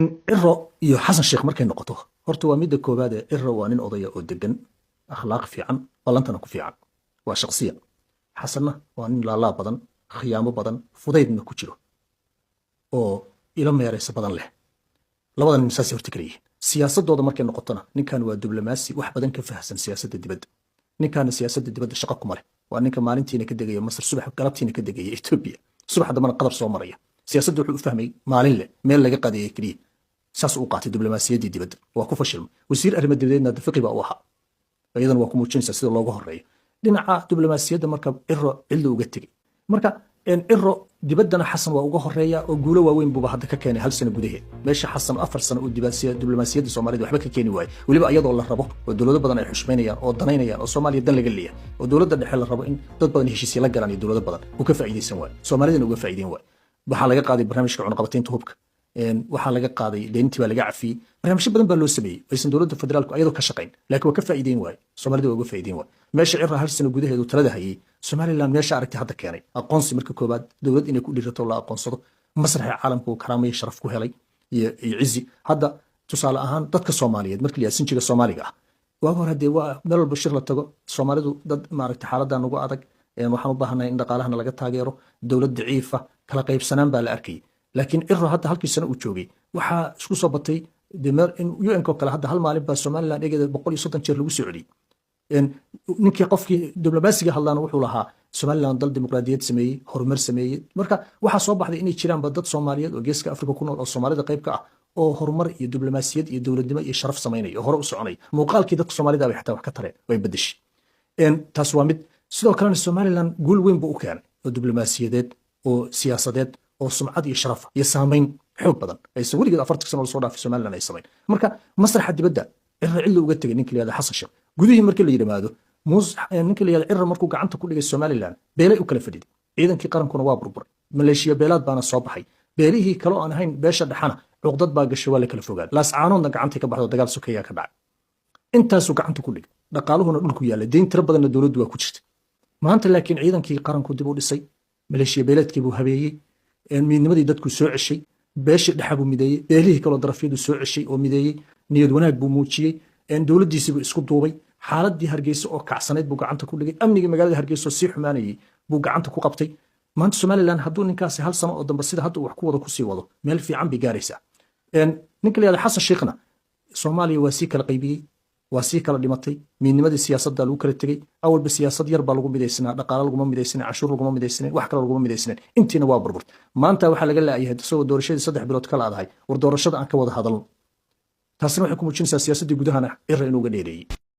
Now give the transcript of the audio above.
Ciro iyo Xasan Sheekh markay noqoto, horta waa midda koowaad ee Ciro waa nin odaya oo degan, akhlaaq fiican, ballantana ku fiican, waa shaqsiyan. Xasanna waa nin laalaa badan, khiyaamo badan, fudaydna ku jiro oo ilo meeraysa badan leh. Labadan nin saasay horta kala yihiin. Siyaasadooda markay noqotona, ninkan waa diblomaasi wax badan ka fahamsan siyaasadda dibadda, ninkaana siyaasadda dibadda shaqo kuma leh. Waa ninka maalintiina ka degaya Masar, subax galabtiina ka degaya Etoobiya, subax dambana Qatar soo maraya. Siyaasadda wuxuu u fahmay maalin leh meel laga qadeeya keliya, saas uu qaatay. Diblomaasiyaddii dibadda waa ku fashilmay. Wasiir arrimo dibadeedna Fiqi baa u ahaa, iyadana waa ku muujinaysaa sida looga horeeyo dhinaca diblomaasiyadda. Marka Ciro cidla uga tegey. Marka Ciro dibaddana Xasan waa uga horeeya oo guulo waaweyn buuba hadda ka keenay hal sano gudaheed, meesha Xasan 4 sano uu diblomaasiyadda Soomaalida waxba ka keeni waayey. Weliba iyadoo la rabo oo dowlado badan ay xushmaynayaan oo danaynayaan oo Soomaaliya dan laga leeyahay oo dowladda dhexe la rabo in dad badan heshiisya la galaan iyo dowlado badan, uu ka faa'iidaysan waayo, Soomaalidana uga faa'iideyn waayo. Waxaa laga qaaday barnaamijka cunaqabataynta hubka, waxaa laga qaaday deyntii, baa laga cafiyey, barnaamijyo badan baa loo sameeyey aysan dowladda federaalku ayadoo ka shaqayn, laakiin waa ka faa'iideyn waaye, Soomaalida waa uga faa'iideyn waaye. Meesha Cira hal sano gudaheedu talada hayay, Somaliland meesha aragtay hadda keenay aqoonsi marka koowaad, dowlad inay ku dhirato la aqoonsado, masraxa caalamka uu karaamaya, sharaf ku helay iyo cizi. Hadda tusaale ahaan dadka Soomaaliyeed markii la yidhaha sinjiga Soomaaliga ah, waaga hore dee waa meel walba shir la tago, Soomaalidu dad maaragtay xaaladan ugu adag, waxaan u baahanahay in dhaqaalahana laga taageero, dowlad daciifa, kala qaybsanaan baa la arkayay. Laakiin Ciro hadda halkii sano uu joogay waxaa isku soo batay UN oo kale. Hadda hal maalin baa Somaliland egeeda 130 jeer lagu soo celiyey. Ninkii qofkii diblomaasiga hadlaana wuxuu lahaa Somaliland dal dimuqraadiyad sameeyey, horumar sameeyey. Marka waxaa soo baxday inay jiraanba dad Soomaaliyeed oo Geeska Afrika ku nool oo Soomaalida qayb ka ah oo horumar iyo diblomaasiyad iyo dowladnimo iyo sharaf samaynaya oo hore u soconaya. Muuqaalkii dadka Soomaalida bay xataa wax ka tareen, way bedeshay. Taas waa mid. Sidoo kalena Somaliland guul weyn buu u keenay oo diblomaasiyadeed oo siyaasadeed oo sumcad iyo sharaf iyo saamayn xoog badan aysan weligeed 40 sano lasoo dhaafay Somaliland ay samayn. Marka masraxa dibadda Ciro cidla uga tegay ninka la yihahdo Xasan Sheekh. Gudihii markii la yidhaahdo, Muuse ninka la yihahdo Ciro markuu gacanta ku dhigay Somaliland, beelay u kala fadhiday, ciidankii qarankuna waa burburay, maleeshiya beelaad baana soo baxay. Beelihii kale oo aan ahayn beesha dhexana cuqdad baa gashay, waa la kala fogaaday. Laascaanoodna gacantay ka baxdo, dagaal sokeeyaa ka dhacay. Intaasuu gacanta ku dhigay, dhaqaaluhuna dhulku yaallay, deyn tiro badanna dowladdu waa ku jirta maanta. Laakiin ciidankii qaranku dib u dhisay, maleeshiya beeleedkii buu habeeyey, midnimadii dadku soo ceshay, beeshii dhexa buu mideeyey, beelihii kaloo darafyadu soo ceshay oo mideeyey, niyad wanaag buu muujiyey, dowladdiisii buu isku duubay, xaaladii Hargeysa oo kacsanayd buu gacanta ku dhigay, amnigii magaalada Hargeysa oo sii xumaanayay buu gacanta ku qabtay. Maanta Somaliland hadduu ninkaasi hal sano oo dambe sida hadda uu wax ku wado kusii wado, meel fiican bay gaaraysaa. Ninka la yihahdo Xasan Sheekhna Soomaaliya waa sii kala qaybiyey, waa sii kala dhimatay, midnimadii siyaasadda lagu kala tegey. Awalba siyaasad yar baa lagu midaysnaa, dhaqaale laguma midaysnayn, canshuur laguma midaysnayn, wax kale laguma midaysnayn, intiina waa burburtay. Maanta waxaa laga laayahay isagoo doorashadii 3 bilood ka laadahay, war doorashada aan ka wada hadalno. Taasina waxay ku muujinaysaa siyaasaddii gudahana Cira inuu uga dheereeyey.